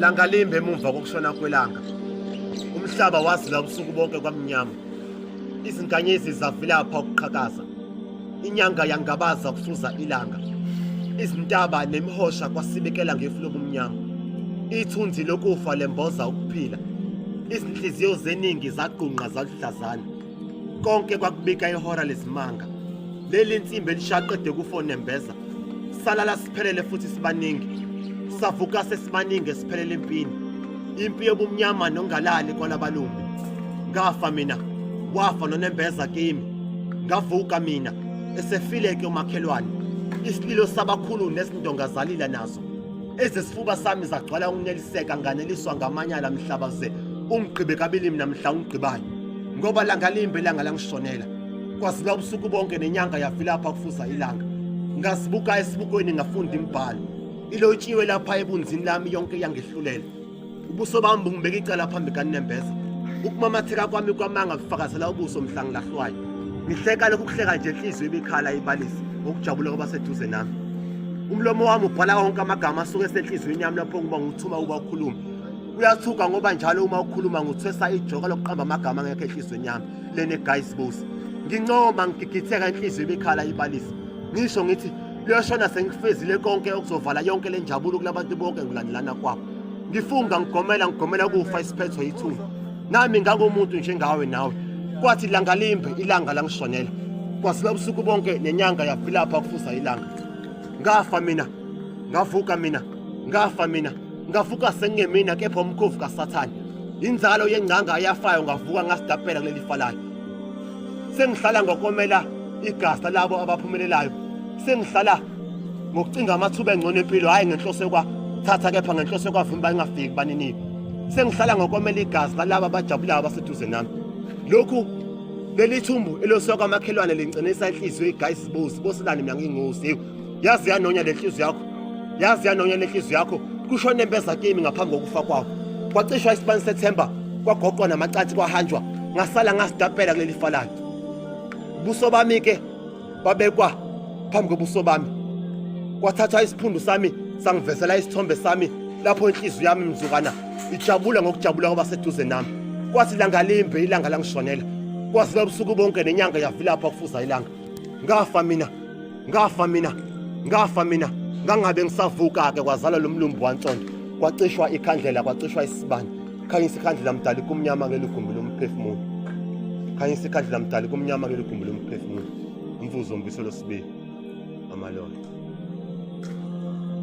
Langalimbe emumva kokushona kwelanga. Umhlaba wazila ubusuku bonke kwamnyama. Izinkanyezi zavilapha ukuqhakaza. Inyanga yangabaza ukufuza ilanga. Izintaba nemihosha kwasibekela ngefu lobumnyama. Ithunzi lokufa lemboza ukuphila. Izinhliziyo zeningi zagqunqa zaluhlazana. Konke kwakubika ihora lezimanga. Leli nsimbi elishaqede kufa onembeza. Salala siphelele futhi sibaningi. Savuka sesibaningi esiphelele empini. Impi yobumnyama nongalali kwalabalumbi. Ngafa mina, wafa nonembeza kimi. Ngavuka mina, esefile ke umakhelwane. Isililo sabakhulu nezindonga zalila nazo. Ezesifuba sami zagcwala ukuneliseka nganeliswa ngamanyala mhlaba ze ungigqibe kabili mina mhla ungigqibayo. Ngoba langa limbe ilanga langishonela. Kwazila ubusuku bonke nenyanga yavilapha kufuza ilanga. Ngazibuka esibukweni ngafunda imibhalo. Ilotshiwe lapha ebunzini lami yonke yangehlulela. Ubuso bami bungibeka icala phambi kanembeza. Ukumamatheka kwami kwamanga kufakazela ubuso mhla ngilahlwayo. Ngihleka lokhu kuhleka nje inhliziyo ibikhala ibalisa ngokujabula kwabaseduze nami. Umlomo wami ubhala wonke amagama asuke esenhliziyweni yami lapho ngiba ngithuma ukuba ukhulume. Uyathuka ngoba njalo uma ukhuluma ngithwesa ijoka lokuqamba amagama angekho enhliziyweni yami lene guys boss. Ngincoma ngigigitheka inhliziyo ibikhala ibalisa. Ngisho ngithi Luyoshona sengifezile konke okuzovala yonke le njabulo kulabantu bonke ngilandelana kwabo. Ngifunga ngigomela ngigomela ukufa isiphetho yithuna. Nami ngangumuntu njengawe nawe. Kwathi langa limbe ilanga langishonela. Kwazila ubusuku bonke nenyanga yavilapha kufuza ilanga. Ngafa mina, ngavuka mina, ngafa mina, ngavuka sengingemina kepha umkhovu kaSathane. Inzalo yengcanga eyafayo ngavuka ngasidapela kuleli falayo. Sengihlala ngokomela igazi lalabo abaphumelelayo. Sengihlala ngokucinga amathuba engcono empilo hhayi ngenhloso yokwathatha kepha ngenhloso yokwavimba ingafiki kubaniniyo. Sengihlala ngokomela igazi lalabo abajabulayo abaseduze nami. Lokhu leli thumbu elosuka kwamakhelwane lincinisa inhliziyo igayisi bosi bosilani mina ngingozi. Yazi yanonya le nhliziyo yakho. Yazi yanonya le nhliziyo yakho. Kusho nembeza kimi ngaphambi kokufa kwawo. Kwacishwa isibani sethemba, kwagoqwa namacansi kwahanjwa. Ngasala ngasidapela kuleli falana. Ubuso bami ke babekwa phambi kobuso bami. Kwathathwa isiphundu sami sangivezela isithombe sami lapho inhliziyo yami mzukana ijabula ngokujabula kwabaseduze nami. Kwathi langa limbe ilanga langishonela. Kwazi ubusuku bonke nenyanga yavilapha kufuza ilanga. Ngafa mina ngafa mina ngafa mina ngangabe ngisavuka-ke kwazalwa lo mlumbi wansondo kwacishwa ikhandlela kwacishwa isibani khanyisa ikhandlela mdali kumnyama kuleli gumbi lomphefumulo khanyisa ikhandlela mdali kumnyama kuleli gumbi lomphefumulo umvuzo wombiso losibili amalolo.